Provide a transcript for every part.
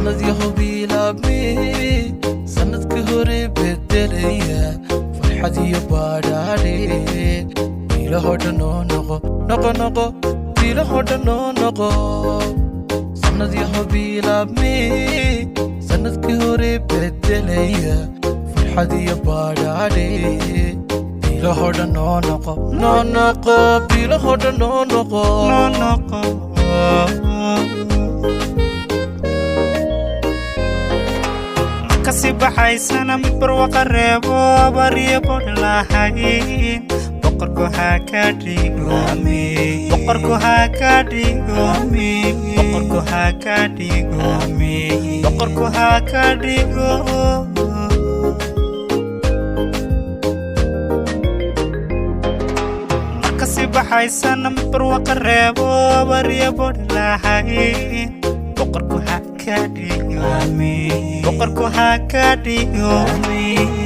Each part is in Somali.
Sanad yahow bilaabmi, sanadkii hore bedelaya farxad iyo badhaadhe. Bilahoo dhan oo noqo, noqo, noqo, bilahoo dhan oo noqo. Sanad yahow bilaabmi, sanadkii hore bedelaya farxad iyo badhaadhe. Bilahoo dhan oo noqo, noo noqo, bilahoo dhan oo noqo. Noo noqo. Kasi baxaysana mid barwaqa reebo, abaariyo bodh lahayn, boqorku ha ka dhigo, boqorku ha ka dhigo, boqorku ha ka dhigo, boqorku ha ka dhigo. Markasi baxaysana mid barwaqa reebo, abaariyo bodh lahayn, boqorku ha ka dhigo, boqorku ha ka dhigo,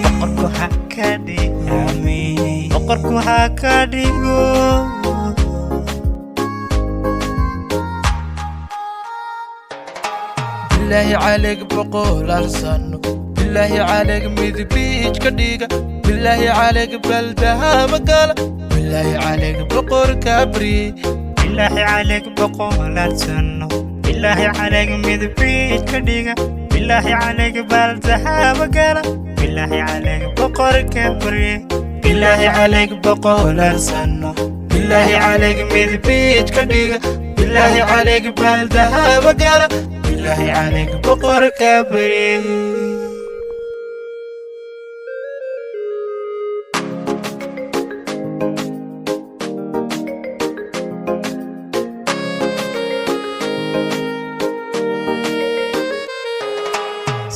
boqorku ha ka dhigo, boqorku ha ka dhigo. Bilaahi calayg 100 sano, bilaahi calayg midbiij ka dhiga, bilaahi calayg baldahaba gala, bilaahi calayg boqorka bri. Bilaahi calayg 100 sano, bilaahi calayg midbiij ka dhiga, bilaahi calayg baaldahaba gala, bilaahi calayg boqorka barye. Bilaahi calayg 100 sano, bilaahi calayg midbiij ka dhiga, bilaahi calayg baldahaba gala, bilaahi calayg boqorka bri.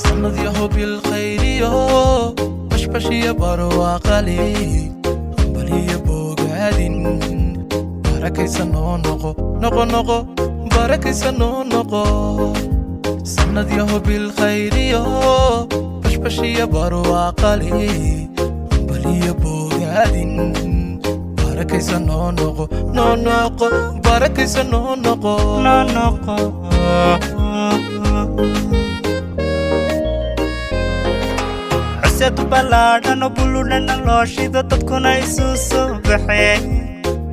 Sanad yahow bilkhayriyo bashbashiyo barwaaqali, hambaliyo bogaadin, barakaysa noo noqo, noqo, noqo, barakaysa noo noqo. Sanad yahow bilkhayriyo bashbashiyo barwaaqali, hambaliyo bogaadin, barakaysa noo noqo, noo noqo, barakaysa noo noqo. Noo noqo. Cused ballaadhan oo buludhana loo shido, dadkuna isu soo baxeen,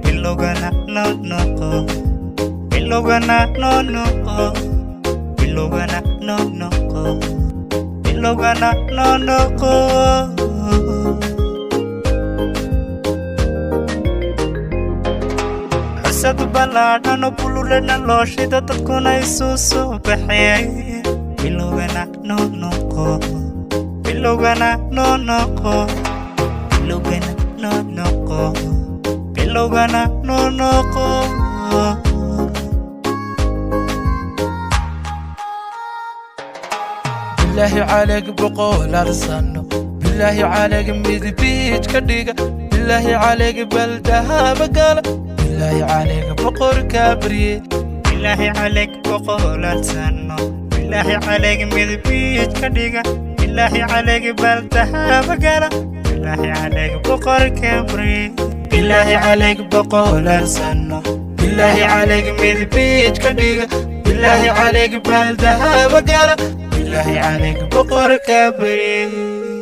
bilowgana noo noqo, bilowgana noo noqo, bilowgana noo noqo, bilowgana noo noqo. Cused ballaadhan oo buludhana loo shido, dadkuna isu soo baxeen, bilowgana noo noqo, bilowgana noo noqo, bilowgana noo noqo, bilowgana noo noqo. Bilaahi calayg 100 sano, bilaahi calayg midbiij ka dhiga, bilaahi calayg baldahaba gala, bilaahi calayg boqorka barye. Bilaahi calayg 100 sano, bilaahi calayg midbiij ka dhiga, bilaahi calayg baaldahaba gala, bilaahi calayg boqorka barye. Bilaahi calayg 100 sano, bilaahi calayg midbiij ka dhiga, bilaahi calayg baldahaba gala, bilaahi calayg boqorka barye.